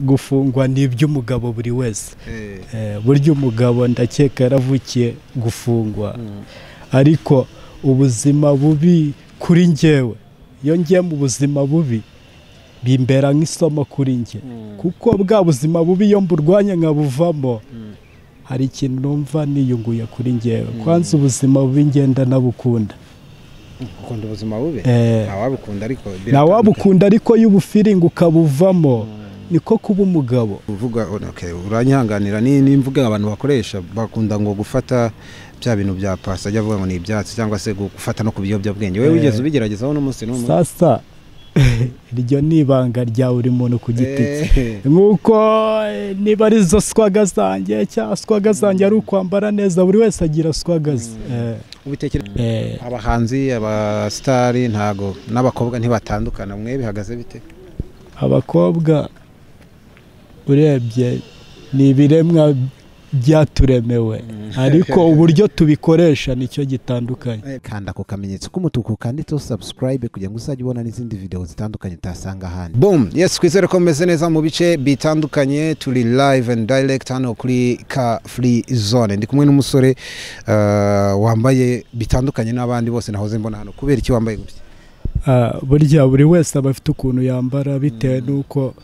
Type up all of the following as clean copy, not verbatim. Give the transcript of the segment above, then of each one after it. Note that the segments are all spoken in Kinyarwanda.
Gufungwa ni iby'umugabo buri wese. Burya umugabo ndakeka yaravukiye gufungwa, ariko ubuzima bubi kuri njyewe, iyo ngiye mu buzima bubi bimbera nk'isomo kuri njye, kuko bwa buzima bubi iyo mburwanya nkabuvamo hari ikintu numva niyunguye kuri njyewe. Kwanza ubuzima bubi ngenda nabukunda. Ukunda ubuzima bubi? Ntawabukunda ariko. Ntawabukunda ariko iyo ubufiringa ukabuvamo niko kuba umugabo. Uvuga okay, uranyihanganira ni imvuga abantu bakoresha bakunda ngo gufata bya bintu bya pasi ajya avuga ngo ni ibyatsi cyangwa se gufata no ku biyobyabwenge. Wewe wigeze ubigeragezaho n'umunsi n'umwe? Sasa iryo ni ibanga rya buri muntu ku giti cye, nk'uko niba ari zo swaga zanjye cyangwa swaga zanjye ari ukwambara neza, buri wese agira swaga ze. Abahanzi, abasitari ntago n'abakobwa ntibatandukana, mwe bihagaze bite? Abakobwa urebye ni ibiremwa byaturemewe, ariko uburyo tubikoresha nicyo gitandukanye. Kanda ku kamenyetso k'umutuku kanditseho subscribe kugira ngo uzajye ubona n'izindi video zitandukanye utasanga ahandi. Boom, yes, twizere ko meze neza mu bice bitandukanye. Turi live and direct hano kuri Car Free Zone. Ndi kumwe n'umusore wambaye bitandukanye n'abandi bose nahoze mbona hano. Kubera iki wambaye gutya? Burya buri wese aba afite ukuntu yambara bitewe n'uko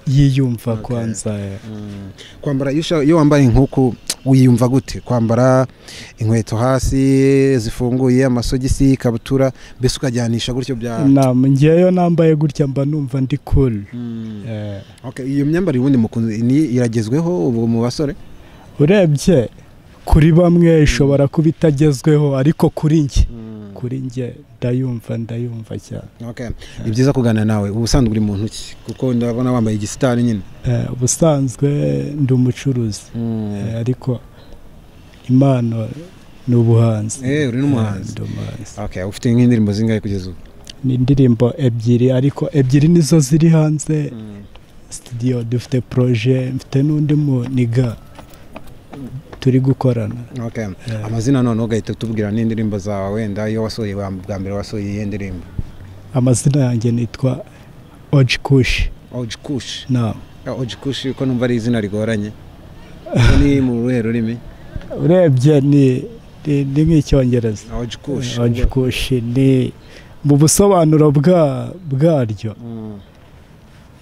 yiyumva. Kwanza kwambara, iyo wambaye nk'uku wiyumva gute? Kwambara inkweto hasi zifunguye, amasogisi, ikabutura, mbese ukajyanisha gutyo bya ngeyo nambaye gutya mba numva ndi cool. Iyo myambarire ubundi mukunze iragezweho ubu mu basore? Urebye kuri bamwe ishobora kuba itagezweho, ariko kuri njye kuri njye ndayumva cyane. Ni byiza kuganira nawe. Ubusanzwe uri muntu ki? Kuko ndabona wambaye igisitari nyine. Ubusanzwe ndi umucuruzi, ariko impano ni ubuhanzi. Uri n'umuhanzi. Ufite nk'indirimbo zingahe kugeza ubu? Ni indirimbo ebyiri, ariko ebyiri nizo ziri hanze. Studio dufite projet, mfite n'undi muniga turi gukorana. Amazina none ugahita utubwira n'indirimbo zawe, wenda iyo wasohoye bwa mbere wasohoye iyihe ndirimbo? Amazina yanjye nitwa Oji Kush. Oji Kush? Naam. Oji Kush ko numva ari izina rigoranye, ni mu ruhe rurimi? Urebye ni nk'icyongereza. Oji Kush. Oji Kush ni mu busobanuro bwaryo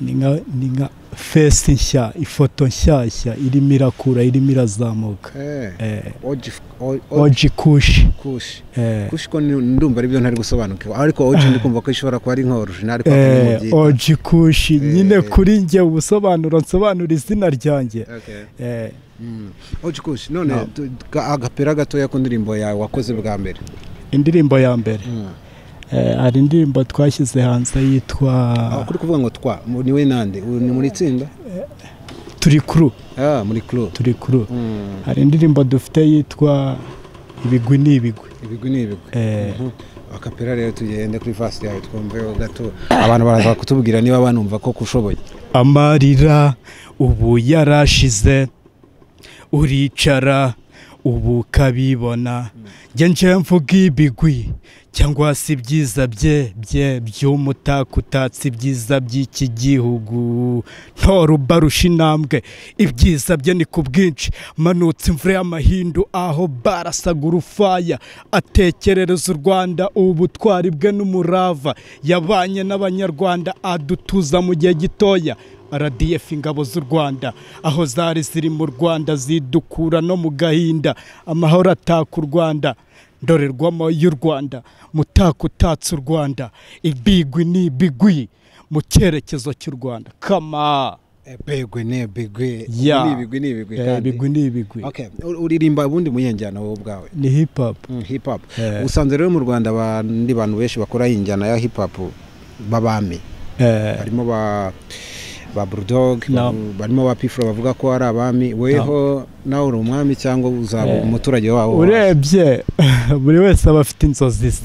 ni nka fesi nshya, ifoto nshyashya irimo irakura, irimo irazamuka. Oji Kush. Kush ko ndumva aribyo ntari gusobanukirwa, ariko Oji ndi kumva ko ishobora kuba ari nka original. Oji Kush nyine kuri njye ubusobanuro nsobanura izina ryanjye. Oji Kush. None agapera gatoya ku ndirimbo yawe wakoze bwa mbere? Indirimbo ya mbere hari indirimbo twashyize hanze yitwa kuri kuvuga ngo twa ni we nande ni muri itsinda? Turi crew. Muri crew. Turi crew. Hari indirimbo dufite yitwa Ibigwi ni ibigwi. Ibigwi ni ibigwi. Akapera rero tugende kuri fast yawe twumve gato, abantu baraza kutubwira niba banumva ko kushoboye. Amarira ubu yarashize, uricara ubu kabibona, nje mvuga ibigwi cyangwa se ibyiza bye bye by'umutako utatse ibyiza by'iki gihugu, ntorubarusha intambwe ibyiza bye ni ku bwinshi, manutse imvura y'amahindu aho barasaga urufaya, atekerereza u Rwanda ubutwari bwe n'umurava, yabanye n'abanyarwanda adutuza mu gihe gitoya. RDF ingabo z'u Rwanda aho zari ziri mu Rwanda zidukura no mu gahinda, amahoro ataka u Rwanda, ndorerwamo y'u Rwanda, mutako utatse u Rwanda, ibigwi ni ibigwi mu cyerekezo cy'u Rwanda. Kama ebegwe ne bigwi ni ibigwi ni ibigwi kandi ibigwi ni ibigwi. Uririmba ubundi muyenjyana wowe ubwawe? Ni hip hop. Hip hop. Usanze rero mu Rwanda abandi bantu benshi bakora injyana ya hip hop babami, harimo ba Bulldog, barimo ba Pifro bavuga ko ari abami. Weho nawe uri umwami cyangwa uzaba umuturage wabo? Urebye buri wese aba afite inzozi ze.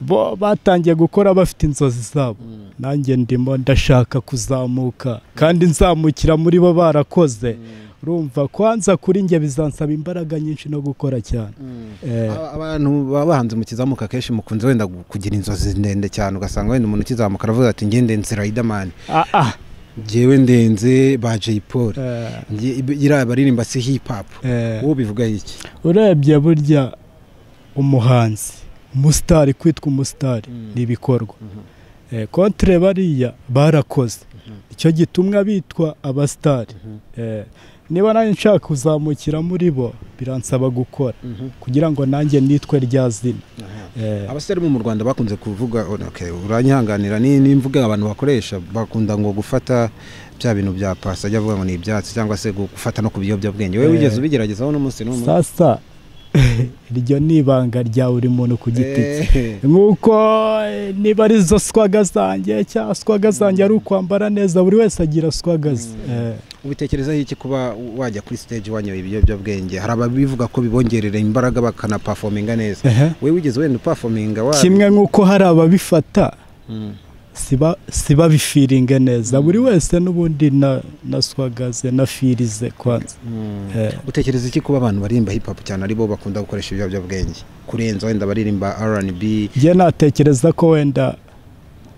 Bo batangiye gukora bafite inzozi zabo, nanjye ndimo ndashaka kuzamuka kandi nzamukira muri bo barakoze. Urumva kwanza kuri njye bizansaba imbaraga nyinshi no gukora cyane. Abantu baba bahanze mu kizamuka kenshi mukunze wenda kugira inzozi ndende cyane, ugasanga wenda umuntu ukizamuka aravuga ati nge ndenze Riderman, njyewe ndenze ba Jay Polly, iriya baririmba si hip hop. Wowe bivuga iki? Urebye burya umuhanzi umusitari, kwitwa umusitari ni ibikorwa. Contre bariya barakoze, icyo gitumwa bitwa abasitari. Niba nanjye nshaka kuzamukira muri bo biransaba gukora kugira ngo nanjye nitwe rya zina. Abasitari bo mu Rwanda bakunze kuvuga, okay, uranyihanganira n'imvuga abantu bakoresha, bakunda ngo gufata bya bintu bya pasi ajya avuga ngo ni ibyatsi, cyangwa se gufata no ku biyobyabwenge. Wowe wigeze ubigeragezaho n'umunsi n'umwe? Sasa iryo ni ibanga rya buri muntu ku giti cye, nk'uko niba ari zo swaga zanjye cyangwa swaga zanjye ari ukwambara neza, buri wese agira swaga ze. Ubitekerezaho iki kuba wajya kuri stage wanyoye ibiyobyabwenge? Hari ababivuga ko bibongerera imbaraga bakanaperforminga neza. Wowe wigeze wenda uperforminga? Kimwe nk'uko hari ababifata siba bifiringe neza, buri wese n'ubundi na swagaze na firize kwanza. Utekereza iki kuba abantu baririmba hip hop cyane aribo bakunda gukoresha ibiyobyabwenge kurenza wenda baririmba R&B? Njye natekereza ko wenda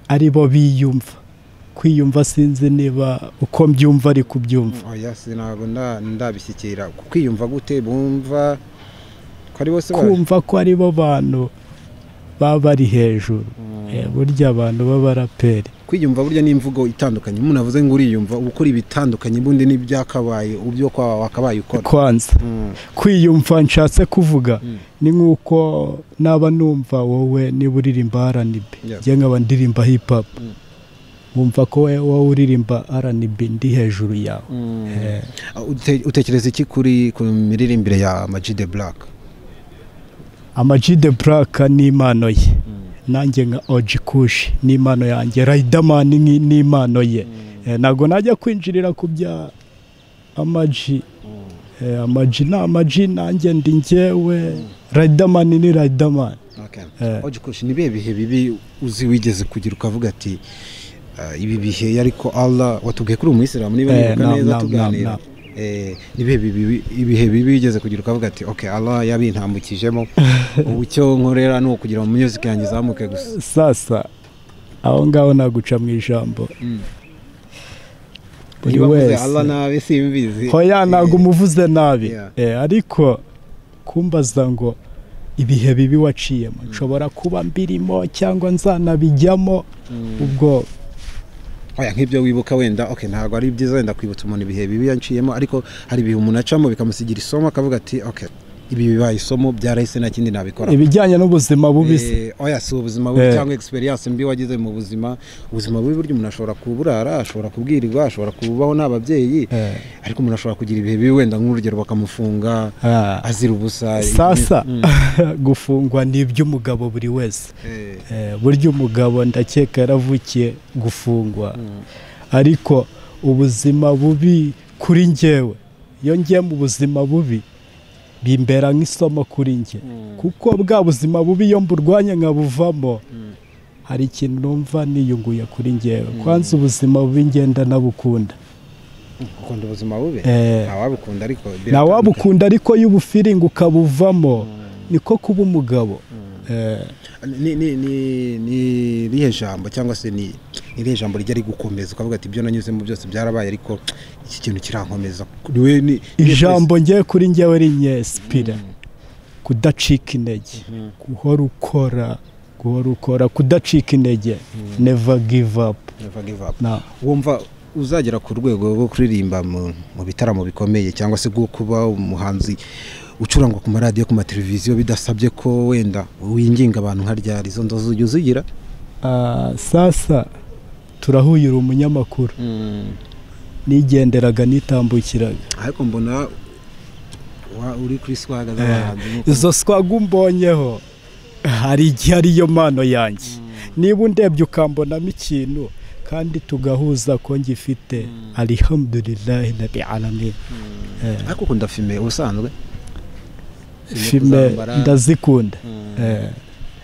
aribo biyumva, kwiyumva sinzi niba uko mbyumva ari kubyumva. Oya, ntabwo ndabishyikira. Kwiyumva gute? Bumva ko ari bose kumva ko aribo bantu baba bari hejuru. Burya abantu b'abaraperi kwiyumva burya n'imvugo itandukanye. Umuntu avuze ngo uriyumva ukora ibitandukanye ubundi n'ibyakabaye ubyo kwa wakabaye ukora. Kwanza kwiyumva nshatse kuvuga ni nkuko naba numva wowe niba uririmba R&B, njye nkaba ndirimba hip hop, wumva ko wowe uririmba R&B ndi hejuru yawe. Utekereza iki kuri ku miririmbire ya Ama G The Black? Ama G The Black ni impano ye, nanjye nka OG Kush ni impano yanjye, Riderman ni impano ye. Ntabwo najya kwinjirira ku bya Ama G. Ama G ni Ama G, nanjye ndi njyewe, Riderman ni Riderman. OG Kush, ni bihe bihe bibi uzi wigeze kugira ukavuga ati ibi bihe ariko Allah watubwiye kuri umuyisilamu, niba nibuka neza tuganira, nibihe ibihe bibi wigeze kugira ukavuga ati okay, Allah yabintambukijemo, ubu icyo nkorera ni ukugira mu music yanjye izamuke gusa? Sasa aho ngaho naguca mu ijambo. Buri wese Allah nabi simbizi. Hoya ntabwo umuvuze nabi, ariko kumbaza ngo ibihe bibi waciyemo nshobora kuba mbirimo cyangwa nzanabijyamo ubwo. Oya, nk'ibyo wibuka wenda, okay, ntabwo ari byiza wenda kwibutsa umuntu ibihe bibi yanciyemo, ariko hari ibihe umuntu acamo bikamusigira isomo akavuga ati okay, ibi bibaye isomo byarahise nta kindi nabikora. Ibijyanye n'ubuzima bubi se? Oya, si ubuzima bubi cyangwa experience mbi wagize mu buzima. Ubuzima bubi burya umuntu ashobora kuburara, ashobora kubwirirwa, ashobora kubaho n'ababyeyi, ariko umuntu ashobora kugira ibihe bibi wenda nk'urugero bakamufunga azira ubusa. Sasa gufungwa ni iby'umugabo buri wese. Burya umugabo ndakeka yaravukiye gufungwa, ariko ubuzima bubi kuri njyewe, iyo ngiye mu buzima bubi bimbera nk'isomo kuri njye, kuko bwa buzima bubi iyo mburwanye nkabuvamo hari ikintu numva niyunguye kuri njyewe. Kwanza ubuzima bubi ngenda nabukunda. Ukunda ubuzima bubi? Ntawabukunda ariko. Ntawabukunda ariko iyo ubufiringa ukabuvamo niko kuba umugabo. Ni irihe jambo cyangwa se ni irihe jambo rijya rigukomeza ukavuga ati ibyo nanyuzemo byose byarabaye ariko iki kintu kirankomeza? Ijambo ngiye kuri njyewe rinyesipira kudacika intege, guhora ukora, guhora ukora, kudacika intege, never give up. Never give up. Wumva uzagera ku rwego rwo kuririmba mu bitaramo bikomeye cyangwa se rwo kuba umuhanzi ucurangwa ku maradiyo, ku mateleviziyo, bidasabye ko wenda winginga abantu nka ryari? Izo nzozi ujya uzigira? Sasa turahuye uri umunyamakuru, nigenderaga nitambukiraga, ariko mbona uri kuri swaga z'abahanzi. Izo swaga umbonyeho hari igihe ariyo mpano yanjye, niba undebye ukambonamo ikintu kandi tugahuza ko ngifite, alhamdulillahi rabbil alamin. Ariko ukunda filime ubusanzwe? Filime ndazikunda.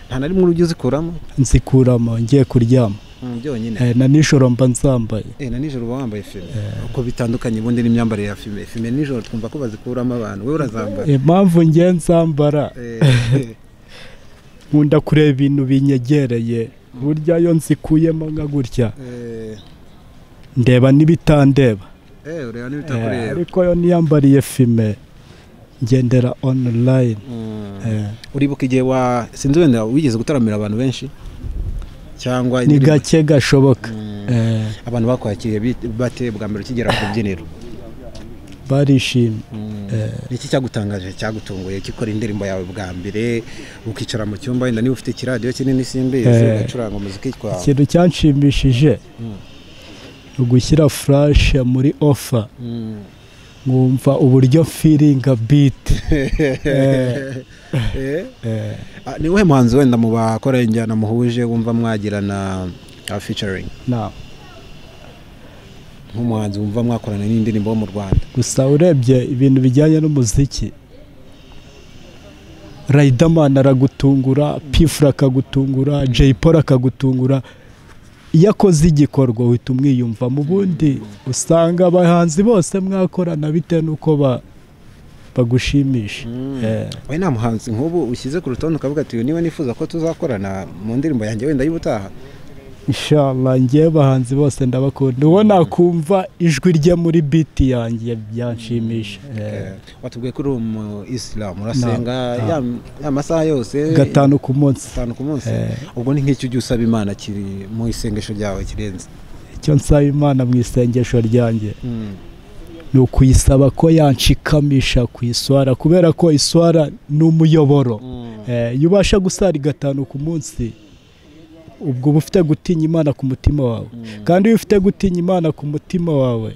Nta na rimwe ujya uzikuramo? Nzikuramo ngiye kuryama. Byonyine. Na nijoro mba nzambaye. Na nijoro uba wambaye fime. Uko bitandukanye ubundi n'imyambarire ya fime. Fime nijoro twumva ko bazikuramo abantu, wowe urazambara. Impamvu ngiye nzambara, nkunda kureba ibintu binyegereye. Burya iyo nzikuyemo nka gutya ndeba n'ibitandeba. Ureba n'ibitakureba. Ariko yo niyambariye fime ngendera online. Uribuka igihe wa sinzi wenda wigeze gutaramira abantu benshi cyangwa ni gake gashoboka? Abantu bakwakiriye bate bwa mbere ukigera ku rubyiniro? Barishimye. Iki cyagutangaje, cyagutunguye gikora indirimbo yawe bwa mbere, ukicara mu cyumba wenda niba ufite ikiradiyo kinini simbizi ugacuranga umuziki kwawe? Ikintu cyanshimishije ni ugushyira flash muri offer, nkumva uburyo feeling beat. Ni uwuhe muhanzi wenda mu bakora injyana muhuje wumva mwagirana featuring? Nk'umuhanzi wumva mwakorana n'indirimbo wo mu Rwanda. Gusa urebye ibintu bijyanye n'umuziki, Riderman aragutungura, P-Fla akagutungura, Jay Polly akagutungura. Iyo akoze igikorwa uhita umwiyumva. Mu bundi usanga abahanzi bose mwakorana bitewe n'uko bagushimisha. We nta muhanzi nk'ubu ushyize ku rutonde ukavuga ati niba nifuza ko tuzakorana mu ndirimbo yanjye wenda y'ubutaha? Inshallah, ngiye abahanzi bose ndabakunda. Uwo nakumva ijwi rye muri beat yanjye byanshimisha. Watubwiye ko uri umu Islam, urasenga ya masaha yose? 5 ku munsi. 5 ku munsi. Ubwo ni nk'icyo ujya usaba Imana kiri mu isengesho ryawe kirenze? Icyo nsaba Imana mu isengesho ryanjye ni ukuyisaba ko yanshikamisha ku iswara, kubera ko iswara ni umuyoboro. Iyo ubasha gusara 5 ku munsi, ubwo uba ufite gutinya Imana ku mutima wawe. Kandi iyo ufite gutinya Imana ku mutima wawe,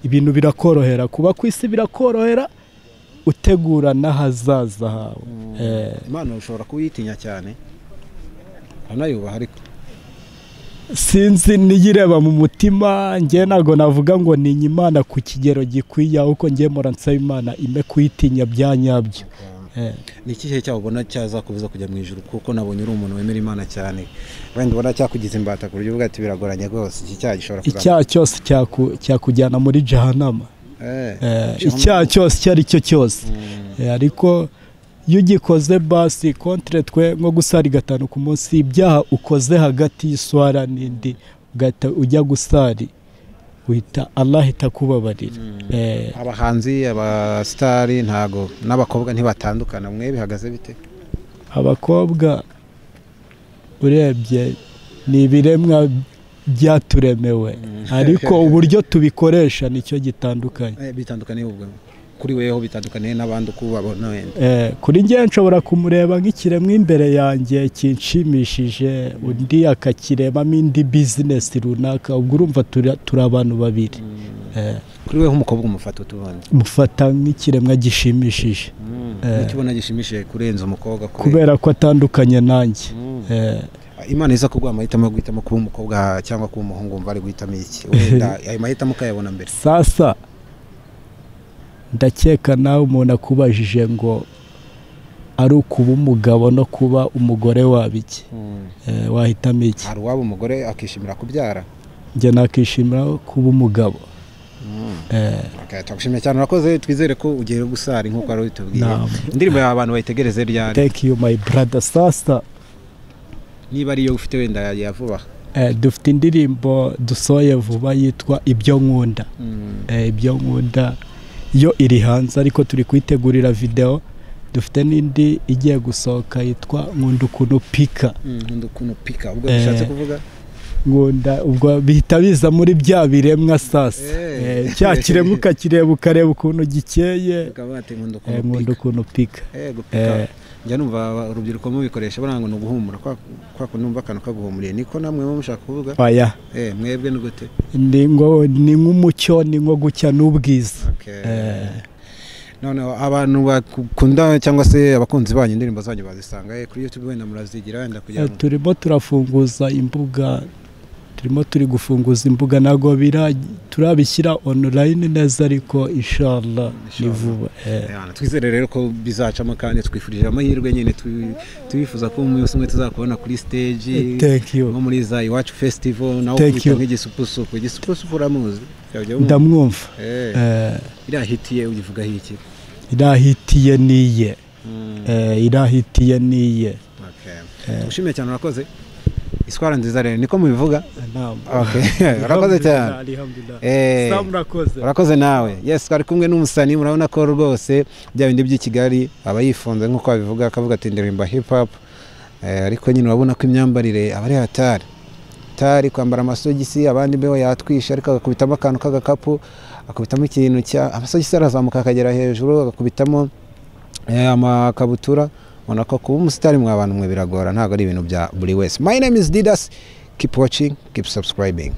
ibintu birakorohera. Kuba ku isi birakorohera, utegura n'ahazaza hawe. Imana ushobora kuyitinya cyane, anayubaha ariko sinzi niyireba mu mutima. Njye ntago navuga ngo ni Imana ku kigero gikwiye, ahubwo njye mpora nsaba Imana ime kuyitinya bya nyabyo. Ni ikihe cyaha ubona cyazakubuza kujya mu ijuru? Kuko nabonye uri umuntu wemera Imana cyane, wenda ubona cyakugize imbata ku buryo uvuga ati biragoranye rwose, iki cyaha gishobora kuzamuka. Icyaha cyose cyakujyana muri jahanama. Icyaha cyose icyo ari cyo cyose. Ariko iyo ugikoze basi contre twe nko gusari 5 ku munsi, ibyaha ukoze hagati y'iswara n'indi ugahita ujya gusari, uhita Allah itakubabarira. Abahanzi, abasitari ntago n'abakobwa ntibatandukana, mwe bihagaze bite? Abakobwa urebye ni ibiremwa byaturemewe, ariko uburyo tubikoresha nicyo gitandukanye. Bitandukanye ubwo kuri weho bitandukaniye n'abandi uko ubabona wenda? Kuri njye nshobora kumureba nk'ikiremwa imbere yanjye kinshimishije, undi akakirebamo indi business runaka. Ubwo urumva turi abantu babiri. Kuri weho umukobwa umufata utubundi? Mufata nk'ikiremwa gishimishije. Nicyo ubona gishimishije kurenza umukobwa? Kubera ko atandukanye nanjye. Imana iza kuguha amahitamo yo guhitamo kuba umukobwa cyangwa kuba umuhungu, wumva ari guhitamo iki? Wenda ayo mahitamo ukayabona mbere. Sasa ndakeka nawe umuntu akubajije ngo ari ukuba umugabo no kuba umugore waba iki, wahitamo iki? Hari uwaba umugore akishimira kubyara? Njye nakishimira kuba umugabo. Turagushimiye cyane, urakoze. Twizere ko ugiye gusara nk'uko wari ubitubwiye. Indirimbo yawe abantu bayitegereze ryari? Thank you my brother. Sasa niba ariyo ufite wenda ya vuba? Dufite indirimbo dusohoye vuba yitwa Ibyo Nkunda. Ibyo Nkunda yo iri hanze, ariko turi kuyitegurira video. Dufite n'indi igiye gusohoka yitwa Nkunda Ukuntu Pika. Nkunda Ukuntu Pika, ubwo bishatse kuvuga? Nkunda ubwo bihita biza muri bya biremwa sasa. Cya kiremwa ukakireba ukareba ukuntu gikeye, Nkunda Ukuntu Pika. Njya numva urubyiruko mubikoresha baranga no guhumura kwa numva akantu kaguhumuriye, niko namwe mushaka kuvuga? Oya. Mwebwe ni gute? Ni ngo ni nk'umucyo, ni nko gucya n'ubwiza. None abantu bakunda cyangwa se abakunzi banyu indirimbo zanyu bazisanga kuri YouTube wenda murazigira wenda kugira ngo? Turimo turafunguza imbuga Turimo turi gufunguza imbuga, ntabwo turabishyira online neza, ariko inshallah ni vuba. Twizere rero ko bizacamo, kandi twifurije amahirwe nyine, tubifuza ko umunsi umwe tuzakubona kuri stage. Thank you. Nko muri za Iwacu Festival nawe ukubita nk'Igisupusupu. Igisupusupu uramuzi? Ndamwumva. Iriya hit ye uyivugaho iki? Iriya hit ye niye, iriya hit ye niye. Tugushimiye cyane, urakoze. Iswara nziza rero niko mubivuga. Urakoze cyane. Urakoze nawe. Yes, twari kumwe n'umusani, murabona ko rwose bya bindi by'i Kigali aba yifunze nk'uko babivuga, akavuga ati ndirimba hip hop, ariko nyine urabona ko imyambarire aba ari hatari tari kwambara amasogisi, abandi beho yatwisha, ariko agakubitamo akantu k'agakapu, akubitamo ikintu cya amasogisi arazamuka akagera hejuru, agakubitamo amakabutura. Ubona ko kuba umusitari mwa bantu mwe biragora, ntabwo ari ibintu bya buri wese. My name is Didas, keep watching, keep subscribing.